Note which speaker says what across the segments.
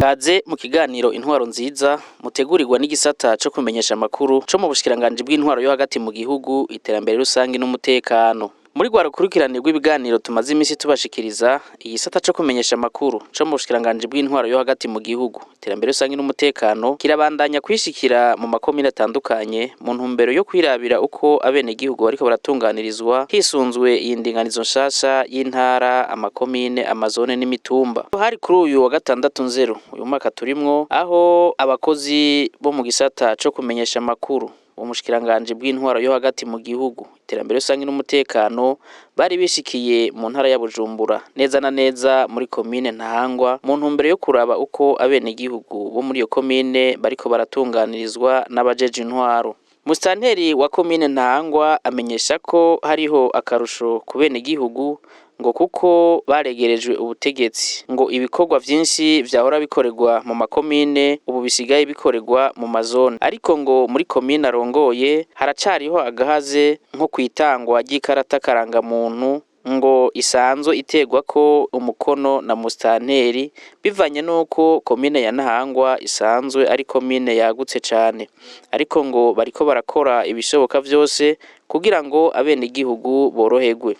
Speaker 1: Kaze mu kiganiro Intwaro Nziza, mutegurirwa n'igisata co kumenyesha amakuru co mu bushikiranganji bw'intwaro yo hagati mu gihugu, iterambere rusangi n'umutekano. Muri rwa rukurikirane rw'ibiganiro tumaze imisi tubashikiriza, igisata co kumenyesha amakuru co mu bushikiranganji bw'intwaro yo hagati mu gihugu, iterambere rusangi n'umutekano kirabandanya kwishikira mu makomine atandukanye mu ntumbero yo kwirabira uko abenegihugu bariko baratunganirizwa hisunzwe iyi ndinganizo nshasha y'intara, amakomine, amazone n'imitumba. Hari kuri uyu wa 6 Nzero uyu mwaka turimwo, aho abakozi bo mu gisata co kumenyesha amakuru umushikiranganji bw'intwaro yo hagati mu gihugu, iterambere rusangi n'umutekano bari bishikiye mu ntara ya Bujumbura, neza na neza muri komine Ntahangwa, mu ntumbero yo kuraba uko abenegihugu bo muri iyo komine bariko baratunganirizwa n'abajeje intwaro. Musitanteri wa komine Ntahangwa amenyesha ko hariho akarusho ku benegihugu, ngo kuko baregerejwe ubutegetsi, ngo ibikorwa vyinshi vyahora bikorerwa mu makomine ubu bisigaye bikorerwa mu mazone. Ariko ngo muri komine arongoye haracariho agahaze nko kwitangwa ry'ikarata karangamuntu, ngo isanzwe iterwa ko umukono na musitanteri, bivanye n'uko komine ya Ntahangwa isanzwe ari komine yagutse cane. Ariko ngo bariko barakora ibishoboka vyose kugira ngo abenegihugu boroherwe.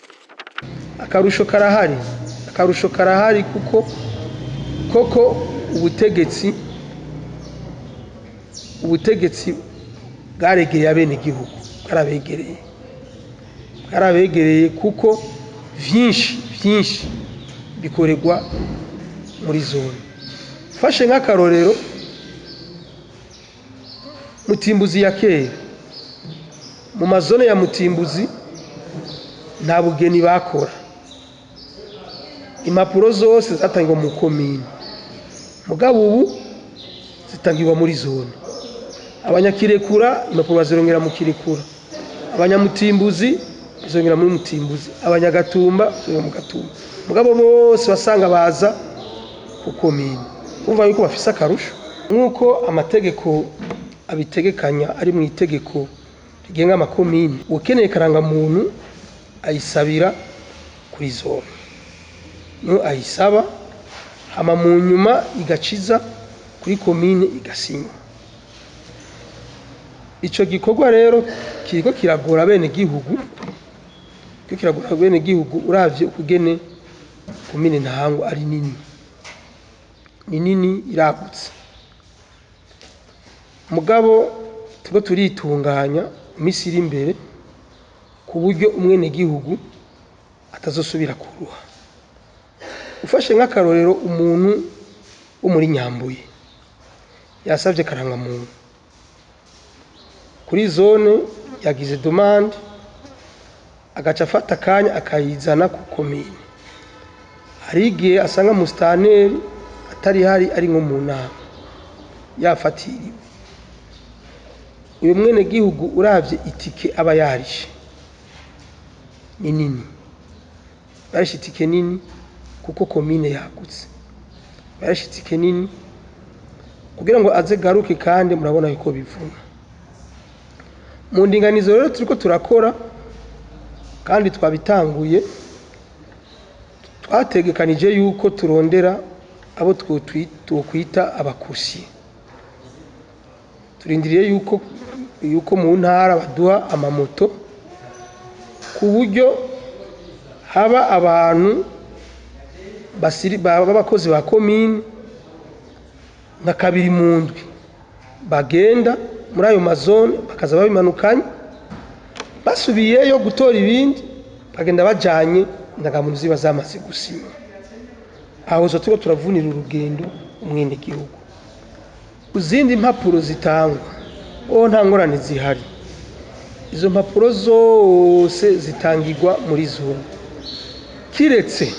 Speaker 2: Akarusho karahari, akarusho karahari kuko koko ubutegetsi bwaregereye abenegihugu, bwarabegereye, bwarabegereye kuko vyinshi vyinshi bikorerwa muri zone. Fashe nk'akarorero Mutimbuzi ya kera, mu mazone ya Mutimbuzi nta bugeni bakora, impapuro zose zatangirwa mu komine, mugabo ubu zitangirwa muri zone. Abanyakirekura impapuro bazirongera mu Kirekura, abanyamutimbuzi bazirongera muri Mutimbuzi, abanyagatumba bazirongera mu Gatumba, mugabo bose basanga baza ku komine. Urumva yuko bafise akarusho nk'uko amategeko abitegekanya, ari mu itegeko rigenga amakomine. Ukeneye karangamuntu ayisabira kuri zone, niyo ayisaba, hama mu nyuma igaciza kuri komine igasinywa. Ico gikorwa rero kiriko kiragora abenegihugu, kiriko kiragora abenegihugu uravye ukugene komine Ntahangwa ari nini, ni nini, iragutse. Mugabo turiko turitunganya imisi iri imbere ku buryo umwenegihugu atazosubira kuruha. Ufashe nk'akarorero umuntu wo muri Nyambuye yasavye karangamuntu kuri zone, yagize demande, agaca afata akanya akayizana ku komine. Hari igihe asanga musitanteri atari hari, ari nko mu nama, yafatiriwe. Uyu mwenegihugu uravye itike aba yarishe ni nini, barishe itike nini kuko komine yagutse, barishe itike nini kugira ngo aze garuke, kandi murabona yuko bivuna. Mu ndinganizo rero turiko turakora kandi twabitanguye, twategekanije yuko turondera abo twokwita abakusi. Turindiriye yuko mu ntara baduha amamoto ku buryo haba abantu b'abakozi ba komine nka kabiri mu ndwi bagenda muri ayo mazone, bakaza babimanukanye, basubiyeyo gutora ibindi bagenda bajanye indangamuntu ziba zamaze gusinywa. Aho zo turiko turavunira urugendo umwenegihugu. Izindi mpapuro zitangwa oh nta ngorane zihari, izo mpapuro zose zitangirwa muri zone, kiretse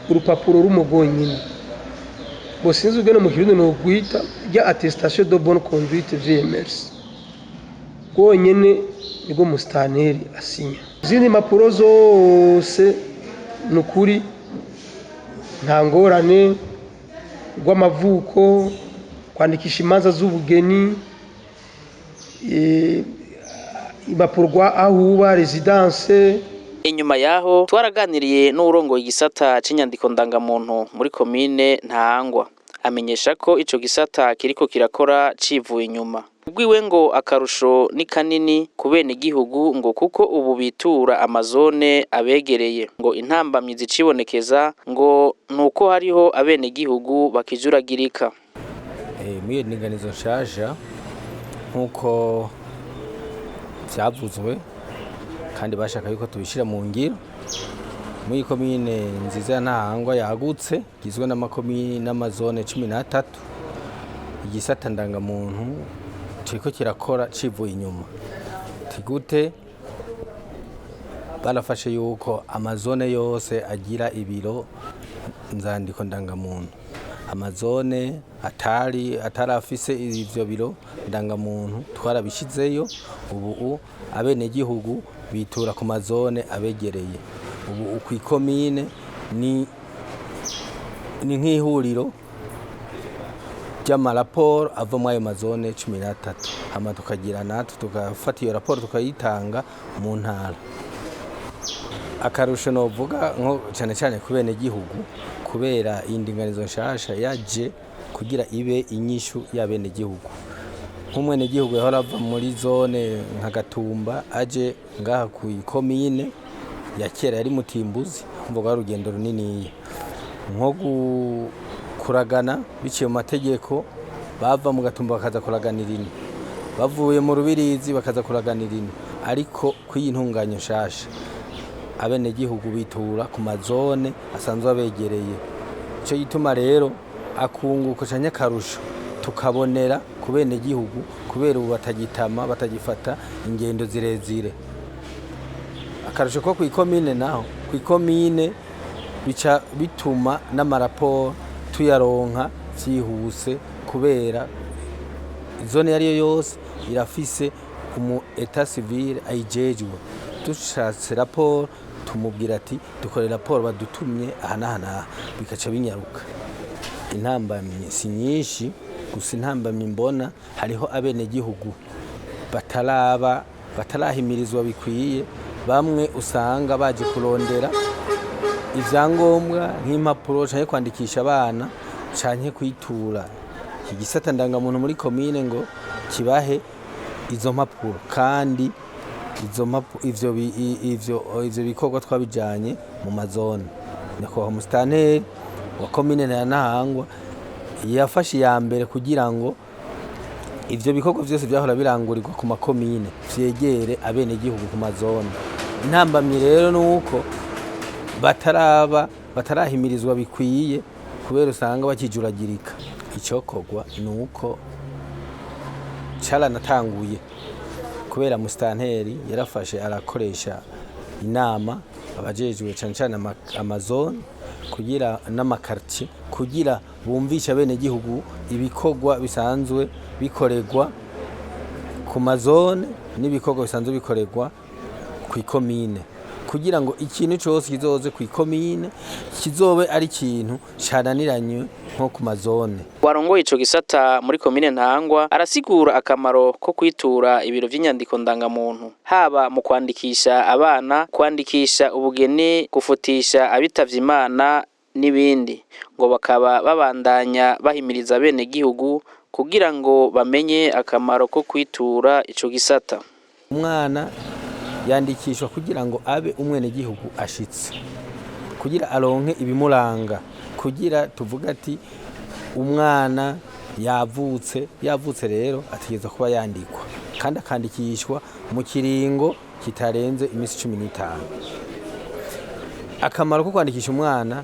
Speaker 2: urupapuro rumwe rwonyine ngo sinzi ubwene mu Kirundi nogwita rya attestation de bonne conduite VMS, rwonyene nibwo musitanteri asinya. Izindi mpapuro zose ni ukuri nta ngorane, rw'amavuko, kwandikisha imanza z'ubugeni, impapuro rwa aho uba residence,
Speaker 1: Inyuma yaho twaraganiriye n'uwurongoye igisata c'inyandiko ndangamuntu muri komine Ntahangwa, amenyesha ko ico gisata kiriko kirakora civuye inyuma. Ubwiwe ngo akarusho ni kanini ku benegihugu ngo kuko ubu bitura amazone abegereye, ngo intambamyi zicibonekeza ngo nuko hariho abenegihugu bakijuragirika.
Speaker 3: Muri iyo ndinganizo nshasha, nk'uko vyavuzwe kandi bashaka yuko tubishira mu ngiro, muri iyi komine nziza ya Ntahangwa yagutse igizwe n'amakomine n'amazone 13, igisata ndangamuntu kiriko kirakora civuye inyuma. Tigute barafashe yuko amazone yose agira ibiro nzandiko ndangamuntu. Amazone atari atarafise ivyo biro ndangamuntu twarabishizeyo. Ubu abenegihugu bitura ku mazone abegereye. Ubu kw'ikomine ni nk'ihuriro ry'amaraporo ava muri ayo mazone 13, hama tukagira natwe tugafata iyo raporo tukayitanga mu ntara. Akarusho novuga nko cane cane ku benegihugu, kubera iyi ndinganizo nshasha yaje kugira ibe inyishu y'abenegihugu. Nk'umwenegihugu yahora ava muri zone nka Gatumba aje ngaha ku ikomine ya kera yari Mutimbuzi, umva rwari urugendo runiniya. Nko kuragana biciye mu mategeko, bava mu Gatumba bakaza kuraganira ino, bavuye mu Rubirizi bakaza kuraganira ino. Ariko kw'iyi ntunganyo nshasha, abenegihugu bitura ku mazone asanzwe abegereye. Ico gituma rero akunguko canke akarusho tukabonera ku benegihugu, kubera ubu batagitama, batagifata ingendo zirezire. Akarusho ko kw'ikomine naho, kw'ikomine bica bituma n'amaraporo tuyaronka vyihuse, kubera zone iyo ariyo yose irafise umu état civil ayijejwe. Dushatse raporo tumubwira ati dukore raporo badutumye aha n'aha n'aha, bikaca binyaruka. Intambamyi si nyinshi, gusa intambamyi mbona hariho abenegihugu bataraba batarahimirizwa bikwiye. Bamwe usanga baje kurondera ivyangombwa nk'impapuro canke kwandikisha abana canke kwitura iki gisata ndangamuntu muri komine ngo kibahe izo mpapuro, kandi izo ivyo ivyo bikorwa twabijanye mu mazone. Nyakubahwa umusitanteri wa komine ya Ntahangwa yafashe iya mbere kugira ngo ivyo bikorwa vyose vyahora birangurirwa ku makomine vyegere abenegihugu ku mazone. Intambamyi rero nuko bataraba batarahimirizwa bikwiye, kubera usanga bakijuragirika. Icokorwa nuko caranatanguye, kubera musitanteri yarafashe arakoresha inama abajejwe cane cane amazone kugira n'amakartier, kugira bumvishe abenegihugu ibikorwa bisanzwe bikorerwa ku mazone n'ibikorwa bisanzwe bikorerwa kw'ikomine, kugira ngo ikintu cose kizoze kw'ikomine kizobe ari ikintu cananiranywe nko ku mazone.
Speaker 1: Warongoye ico gisata muri komine Ntahangwa arasigura akamaro ko kwitura ibiro vy'inyandiko ndangamuntu, haba mu kwandikisha abana, kwandikisha ubugeni, gufutisha abitavye Imana n'ibindi, ngo bakaba babandanya bahimiriza abenegihugu kugira ngo bamenye akamaro ko kwitura ico gisata.
Speaker 3: Umwana yandikishwa kugira ngo abe umwenegihugu ashitse, kugira aronke ibimuranga, kugira tuvuga ati umwana yavutse. Yavutse rero ategerezwa kuba yandikwa kandi akandikishwa mu kiringo kitarenze iminsi 15. Akamaro ko kwandikisha umwana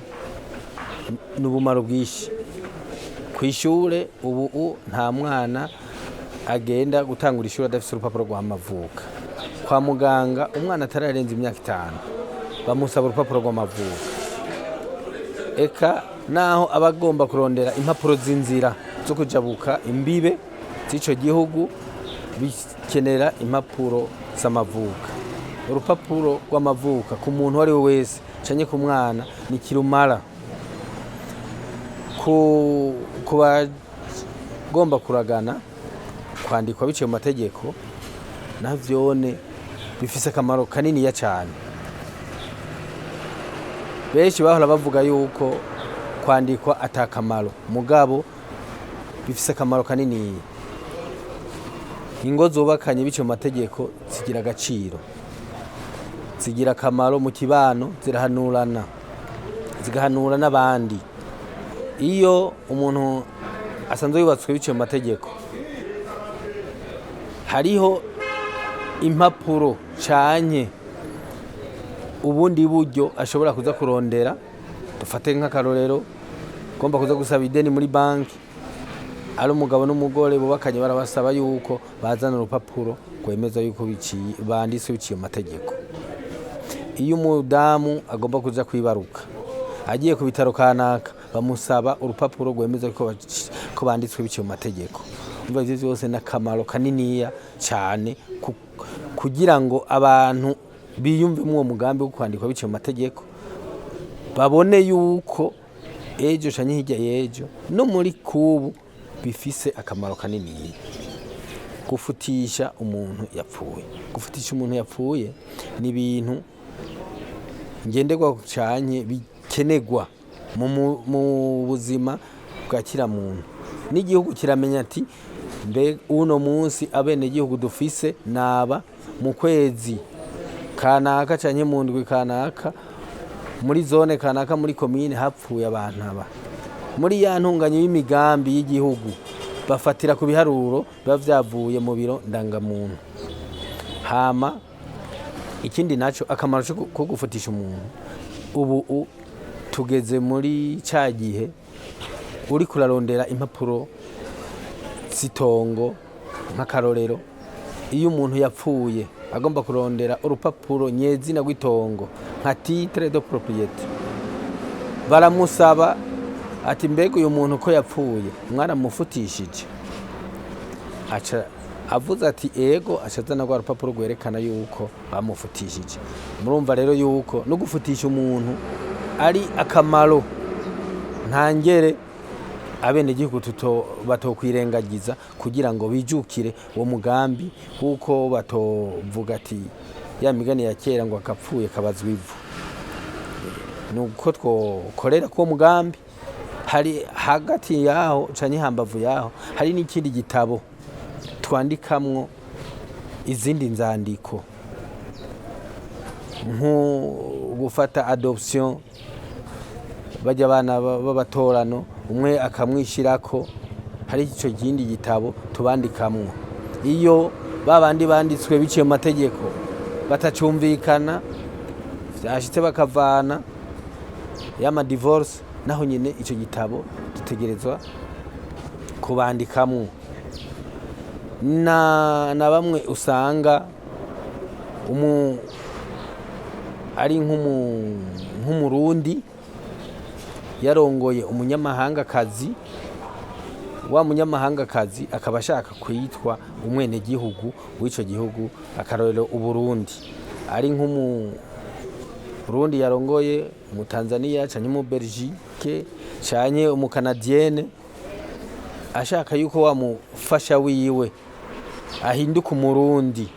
Speaker 3: ni ubumaro bwinshi. Kw'ishure ubu nta mwana agenda gutangura ishure adafise urupapuro rw'amavuka. Kwa muganga umwana atararenza imyaka 5 bamusaba urupapuro rw'amavuka. Eka naho aba agomba kurondera impapuro z'inzira zo kujabuka imbibe z'ico gihugu, bikenera impapuro z'amavuka. Urupapuro rw'amavuka ku muntu uwo ari we wese canke ku mwana ni kirumara. Ku bagomba kuragana, kwandikwa biciye mu mategeko navyone bifise akamaro kaniniya cane. Benshi bahora bavuga yuko kwandikwa atakamaro, mugabo bifise akamaro kanini. Ingo zubakanye biciye mu mategeko zigira agaciro, zigira akamaro mu kibano, zirahanurana, zigahanura n'abandi. Iyo umuntu asanzwe yubatswe biciye mu mategeko, hariho impapuro canke ubundi buryo ashobora kuza kurondera. Dufate nk'akarorero, ugomba kuza gusaba ideni muri banki, ari umugabo n'umugore bubakanye, barabasaba yuko bazana urupapuro rwemeza yuko biciye, banditse biciye mu mategeko. Iyo umudamu agomba kuja kwibaruka, agiye ku bitaro kanaka, bamusaba urupapuro rwemeza ko banditswe biciye mu mategeko. Umva, ivyo vyose n'akamaro kaniniya cane kugira ngo abantu biyumvemo uwo mugambi wo kwandikwa biciye mu mategeko, babone yuko ejo canke hirya y'ejo no muri kubu bifise akamaro kaniniya. Gufutisha umuntu yapfuye, gufutisha umuntu yapfuye ni ibintu ngenderwa canke bikenerwa mu buzima bwa kira muntu. N'igihugu kiramenya ati mbe uno munsi abenegihugu dufise naba mu kwezi kanaka canke mu ndwi kanaka, muri zone kanaka, muri komine hapfuye abantu aba. Muri ya ntunganyo y'imigambi y'igihugu bafatira ku biharuro biba vyavuye mu biro ndangamuntu. Hama ikindi naco, akamaro ko gufutisha umuntu, ubu tugeze muri ca gihe uriko urarondera impapuro z'itongo. Nk'akarorero, iyo umuntu yapfuye agomba kurondera urupapuro nyezina rw'itongo nka titre de propriété, baramusaba ati: "Mbega uyu muntu ko yapfuye, mwaramufutishije?" Aca avuze ati ego, aca azana rwa rupapuro rwerekana yuko bamufutishije. Murumva rero yuko no gufutisha umuntu ari akamaro ntangere abenegihugu batokwirengagiza kugira ngo bijukire uwo mugambi, kuko batovuga ati ya migani ya kera ngo akapfuye kabazwa ivu. Ni uko twokorera kuwo mugambi. Hari hagati yaho canke hambavu yaho hari n'ikindi gitabo twandikamwo izindi nzandiko, nko gufata adoption, bajya abana b'abatorano, umwe akamwishirako. Hari ico kindi gitabo tubandikamwo. Iyo babandi banditswe biciye mu mategeko batacumvikana, vyashitse bakavana, y'ama divorce, naho nyine ico gitabo dutegerezwa kubandikamwo. Na bamwe usanga ari nk'umurundi yarongoye umunyamahangakazi, wa munyamahangakazi akaba ashaka kwitwa umwenegihugu w'ico gihugu, akarorero Uburundi, ari nk'umurundi yarongoye umutanzania canke umubelgique canke umukanadienne, ashaka yuko wa mufasha wiwe ahinduka umurundi,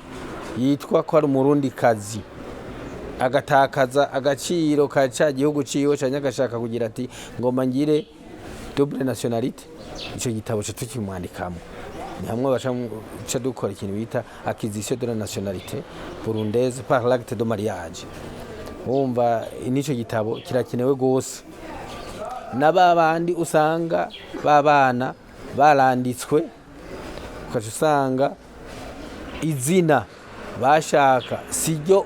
Speaker 3: yitwa ko ari umurundi kazi, agatakaza agaciro ka ca gihugu ciwe, canke agashaka kugira ati ngomba ngire double nationalité, ico gitabo ca tukimwandikamo. Ni hamwe baca ca dukora ikintu bita acquisition de la nationalité burundaise par l'acte de mariage. Wumva n'ico gitabo kirakenewe gose. Na ba bandi usanga babana baranditswe, ukaca usanga izina bashaka siryo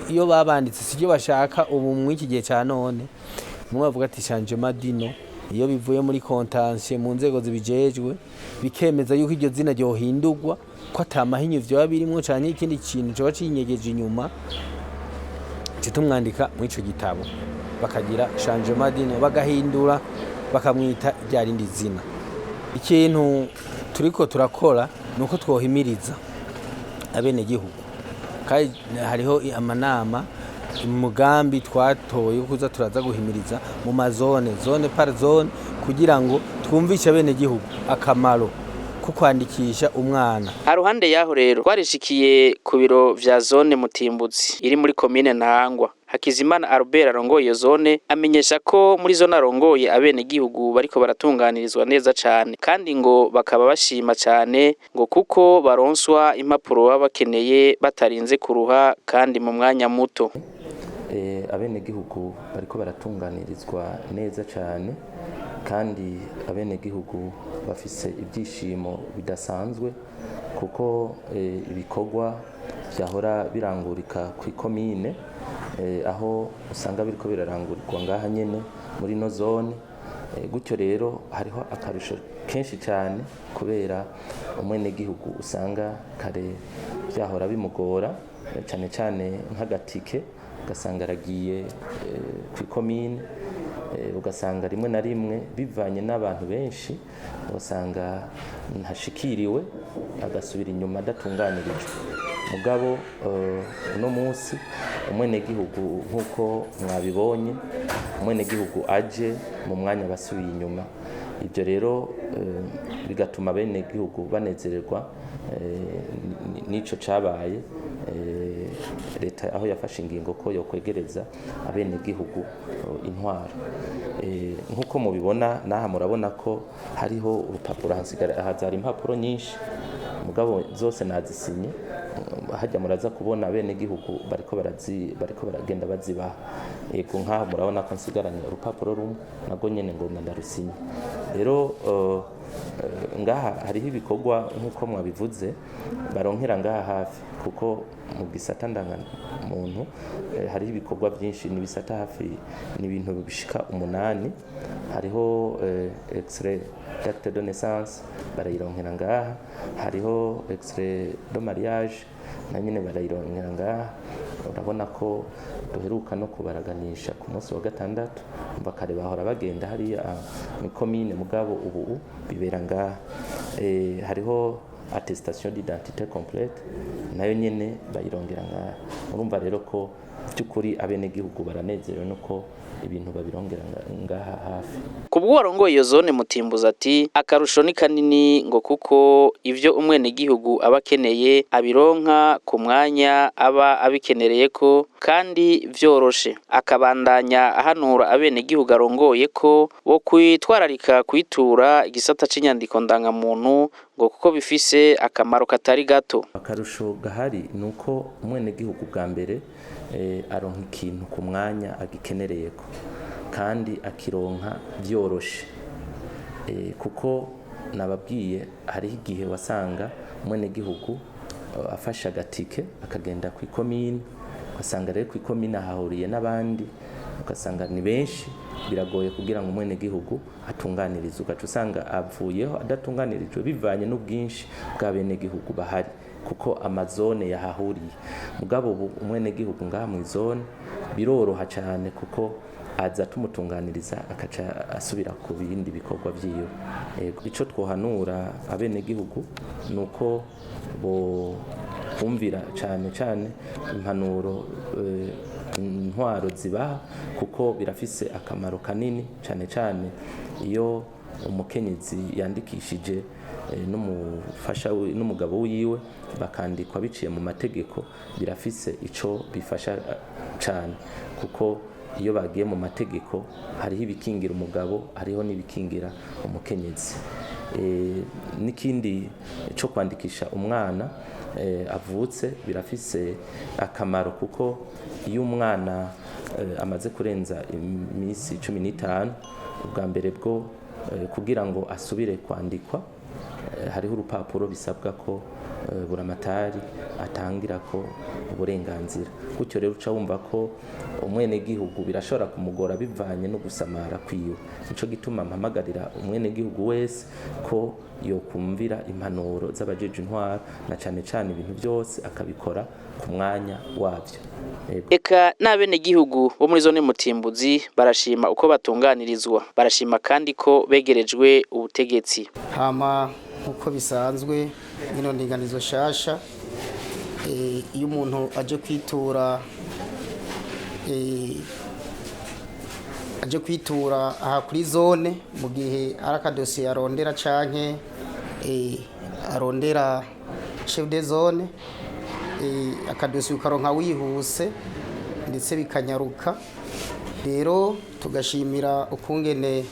Speaker 3: iyo babanditse, siryo bashaka ubu mw'iki gihe ca none. Mwe bavuga ati changement de nom, iyo bivuye muri contentieux mu nzego zibijejwe, bikemeza yuko iryo zina ryohindurwa, ko ata mahinyu vyoba birimwo canke ikindi kintu coba cinyegeje inyuma, ca tumwandika mw'ico gitabo, bakagira changement de nom, bagahindura bakamwita rya rindi zina. Ikintu turiko turakora ni uko twohimiriza abenegihugu, kandi hariho amanama, umugambi twatoye wo kuza turaza guhimiriza mu mazone, zone par zone, kugira ngo twumvishe abenegihugu akamaro ko kwandikisha umwana.
Speaker 1: Haruhande yaho rero twarishikiye ku biro vya zone Mutimbuzi iri muri komine Ntahangwa. Hakizimana Albert arongoye iyo zone amenyesha ko muri zone arongoye abenegihugu bariko baratunganirizwa neza cane, kandi ngo bakaba bashima cane ngo kuko baronswa impapuro baba bakeneye batarinze kuruha kandi mu mwanya muto.
Speaker 4: Abenegihugu bariko baratunganirizwa neza cyane, kandi abenegihugu bafise ibyishimo bidasanzwe kuko ibikorwa byahora birangurika ku ikomine, aho usanga biriko birarangurirwa ngaha nyene muri ino zone. Gutyo rero hariho akarusho kenshi cyane kubera umwenegihugu usanga kare byahora bimugora, cyane cyane nk'agatike ugasanga aragiye ku ikomine, ugasanga rimwe na rimwe bivanye n'abantu benshi ugasanga ntashikiriwe agasubira inyuma adatunganirijwe. Mugabo uno munsi umwenegihugu nk'uko mwabibonye, umwenegihugu aje mu mwanya basubiye inyuma. Ibyo rero bigatuma abenegihugu banezererwa n'ico cabaye. Leta aho yafashe ingingo ko yokwegereza abenegihugu intwaro. Nk'uko mubibona naha murabona ko hariho urupapuro, hazara impapuro nyinshi mugabo zose nazisinye. Hajya muraza kubona abenegihugu bariko baragenda bazibaha. Yego, nkaho murabona ko nsigaranye urupapuro rumwe nago nyene ngo ndarusinye. Rero ngaha hariho ibikorwa nk'uko mwabivuze baronkera ngaha hafi, kuko mu gisata ndangamuntu hariho ibikorwa byinshi, n'ibisata hafi ni ibintu bishika 8. Hariho extrait d'acte de naissance barayironkera ngaha, hariho extrait de mariage na nyine barayironkera ngaha. Urabona ko duheruka no kubaraganisha ku munsi wa gatandatu, bakare bahora bagenda hariya mu komine, mugabo ubu bibera ngaha. Hariho attestation d'identité complète nayo nyene bayirongera ngaha. Urumva rero ko by'ukuri abenegihugu baranezerewe nuko ibintu babirongera ngaha hafi.
Speaker 1: Kubwo warongoye iyo zone Mutimbuzi ati akarusho ni kanini ngo kuko ivyo umwenegihugu aba akeneye abironka ku mwanya aba abikenereye ko kandi vyoroshe. Akabandanya ahanura abenegihugu arongoye ko bo kwitwararika kwitura igisata c'inyandiko ndangamuntu ngo kuko bifise akamaro katari gato.
Speaker 4: Akarusho gahari nuko umwenegihugu bwa mbere aronka ikintu ku mwanya agikenereyeko kandi akironka byoroshe. Kuko nababwiye hariho igihe wasanga umwenegihugu afashe agatike akagenda ku ikomine, ugasanga rero ku ikomine ahahuriye n'abandi, ugasanga ni benshi, biragoye kugira ngo umwenegihugu atunganirizwe, ugaca usanga avuyeho adatunganirijwe bivanye n'ubwinshi bw'abenegihugu bahari kuko amazone yahahuriye. Mugabo ubu umwenegihugu ngaha mu zone biroroha cyane kuko aza tumutunganiriza akaca asubira ku bindi bikorwa vyiwe. Ico twohanura abenegihugu nuko bo kumvira cyane cyane impanuro intwaro zibaha, kuko birafise akamaro kanini cyane cyane iyo umukenyezi yandikishije n'umufasha n'umugabo wiwe bakandikwa biciye mu mategeko, birafise ico bifasha cyane kuko iyo bagiye mu mategeko hariho ibikingira umugabo, hariho n'ibikingira umukenyezi. N'ikindi cyo kwandikisha umwana avutse birafise akamaro kuko iyo umwana amaze kurenza iminsi 15 ubwa mbere bwo kugira ngo asubire kwandikwa hariho urupapuro bisabwa ko buramatari atangira ko uburenganzira. Gutyo rero uca wumva ko umwenegihugu birashobora kumugora bivanye no gusamara kwiwe. Nico gituma mpamagarira umwenegihugu wese ko yokumvira impanuro z'abajeje intwaro na cane cane ibintu byose akabikora ku mwanya wabyo.
Speaker 1: Eka n'abenegihugu bo muri zone Mutimbuzi barashima uko batunganirizwa, barashima kandi ko begerejwe ubutegetsi.
Speaker 5: Hama nkuko bisanzwe ino ndinganizo shasha, iyo umuntu aje kwitura aha kuri zone mu gihe ari akadosiye arondera canke arondera chef de zone, akadosiye ukaronka wihuse. ndetse bikanyaruka. Rero tugashimira ukungene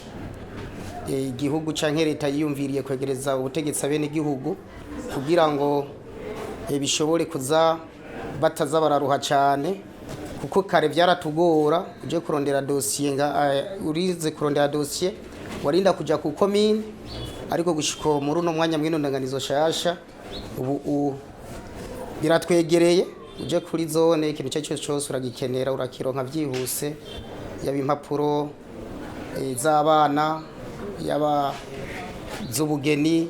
Speaker 5: igihugu canke leta yiyumviriye kwegereza ubutegetsi abenegihugu kugira ngo bishobore kuza bataza bararuha cyane, kuko kare byaratugora uje kurondera dosiye nga urize kurondera dosiye warinda kuja ku komine, ariko gushika muri uno mwanya mw'ino ndanganizo shasha ubu biratwegereye, uje kuri zone ikintu icyo ari cyo cyose uragikenera urakironka byihuse, yaba impapuro z'abana, yaba z'ubugeni,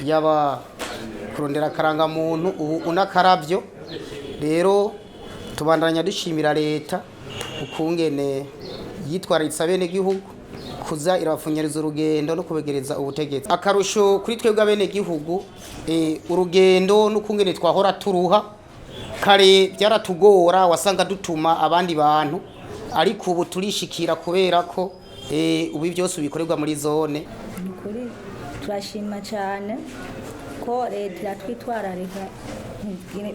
Speaker 5: yaba kurondera akarangamuntu, ubu unakaravyo. Rero tubandanya dushimira leta ukungene yitwararitse abenegihugu kuza irabapfunyariza urugendo no kubegereza ubutegetsi. Akarusho kuri twebwe abenegihugu, urugendo n'ukungene twahora turuha kare byaratugora, wasanga dutuma abandi bantu, ariko ubu turishikira kubera ko ubu byose bikorerwa muri zone.
Speaker 6: Ni ukuri turashima cyane ko leta iratwitwararika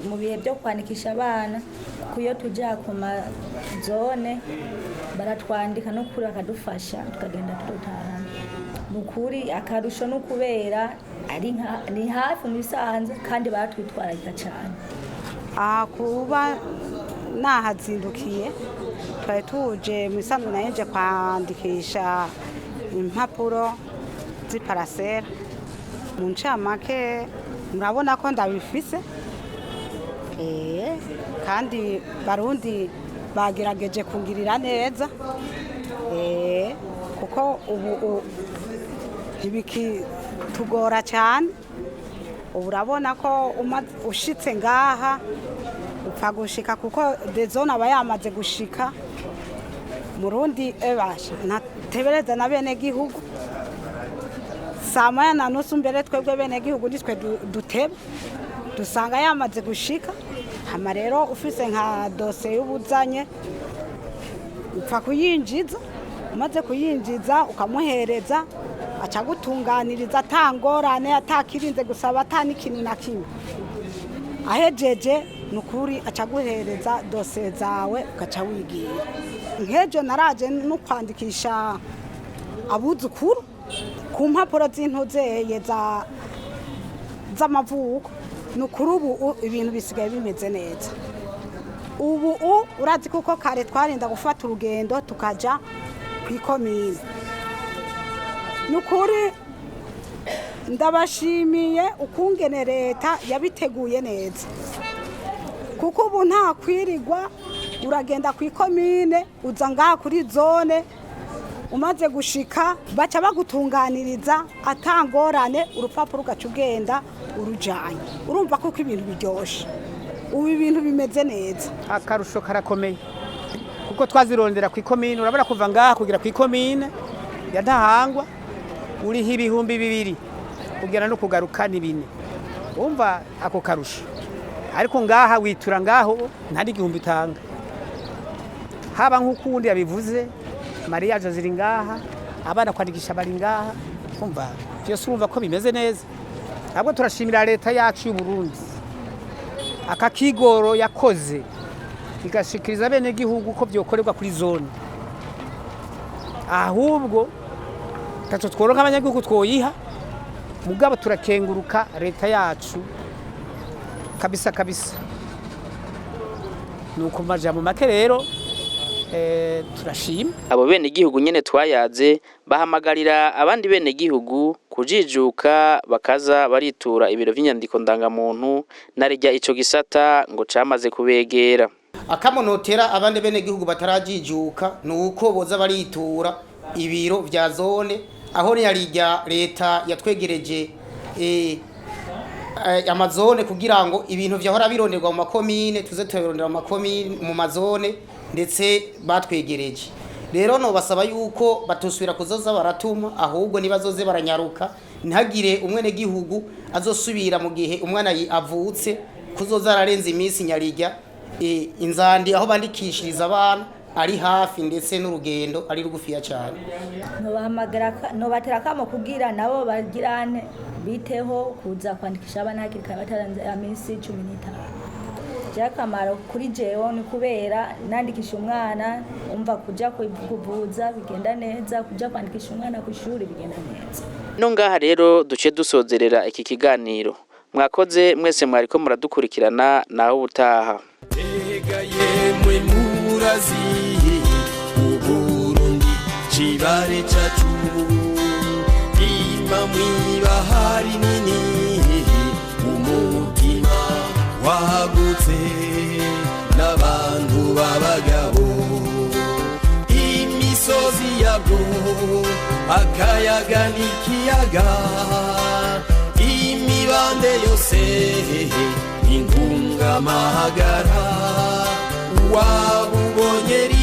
Speaker 6: mu bihe byo kwandikisha abana, kuko iyo tujya ku mazone baratwandika no kuri bakadufasha tukagenda turutahana. Ni ukuri akarusho ni ukubera ari ni hafi mu bisanzwe kandi baratwitwararika cyane.
Speaker 7: Aha kuba nahazindukiye, twari tuje mu isanzwe nayo kwandikisha impapuro z'iparasera. Mu ncamake murabona ko ndabifise. Kandi Barundi bagerageje kungirira neza, kuko ubu ntibikitugora cyane. Ubu urabona ko ushitse ngaha upfa gushika, kuko dezone aba yamaze gushika. Murundi ebasha ntatebereza na bene gihugu saa moya na nusu mbere, twebwe bene gihugu nitwe duteba dusanga yamaze gushika. Hama rero ufise nka dosiye y'ubuzanye upfa kuyinjiza, umaze kuyinjiza ukamuhereza aca agutunganiriza ata ngorane, atakirinze gusaba, ata n'ikintu na kimwe. Ahejeje ni ukuri aca aguhereza dosiye zawe ugaca wigira. Nk'ejo naraje no kwandikisha abuzukuru ku mpapuro z'intuzeye z'amavuko. Ni ukuri ubu ibintu bisigaye bimeze neza ubu. Urazi kuko kare twarinda gufata urugendo tukaja ku ikomine. Ni ukuri ndabashimiye ukungene leta yabiteguye neza, kuko ubu nta kwirirwa uragenda ku ikomine, uza ngaha kuri zone, umaze gushika baca bagutunganiriza atangorane, urupapuro ugaca ugenda urujanye. Urumva kuko ibintu biryoshe, ubu ibintu bimeze neza.
Speaker 8: Akarusho karakomeye kuko twazirondera ku ikomine. Urabona kuva ngaha kugera ku ikomine ya Ntahangwa uriho 2000, kugera no kugaruka ni 4. Umva ako karusho. Ariko ngaha witura ngaho nta n'igihumbi utanga. Haba nk'uko uwundi yabivuze, mariage ziri ngaha, abana kwandikisha bari ngaha, umva byose urumva ko bimeze neza. Ahubwo turashimira leta yacu y'u Burundi aka kigoro yakoze igashikiriza bene gihugu ko byokorerwa kuri zone. Ahubwo taco tworonka abanyagihugu twoyiha, mugabo turakenguruka leta yacu kabisa kabisa. Nuko mu majambo make rero turashima.
Speaker 1: Abo bene gihugu nyene twayaze bahamagarira abandi bene gihugu kujijuka bakaza baritura ibiro vy'inyandiko ndangamuntu, narirya ico gisata ngo camaze kubegera.
Speaker 5: Akamonotera abandi bene gihugu batarajijuka ni uko boza baritura ibiro vya zone, aho yarijya leta yatwegereje amazone kugira ngo ibintu vyahora bironderwa mu makomine tuze turabirondera mu makomine, mu mazone ndetse batwegereje. Rero no basaba yuko batosubira kuzoza baratuma, ahubwo nibazoze baranyaruka, ntihagire umwene gihugu azosubira mu gihe umwana avutse kuzoza ararenza iminsi nyarijya inzandi aho bandikishiriza abana ari hafi, ndetse n'urugendo ari rugufiya cyane.
Speaker 6: Nobahamagara nobatera akamo kugira nabo bagirane biteho kuza kwandikisha abana hakiri kare batarenze iminsi 15. By'akamaro kuri jewe ni kubera nandikisha umwana, umva kuja kuvuza bigenda neza, kuja kwandikisha umwana ku ishuri bigenda neza.
Speaker 1: No ngaha rero duce dusozerera iki kiganiro. Mwakoze mwese mwariko muradukurikirana, naho ubutaha.
Speaker 9: Ega yemwe murazi Uburundi cibare cacu, ima mw'ibahari nini, umutima wagutse n'abantu b'abagabo, imisozi yabwo akayaga n'ikiyaga, imibande yose intungamahagara, wabubonye.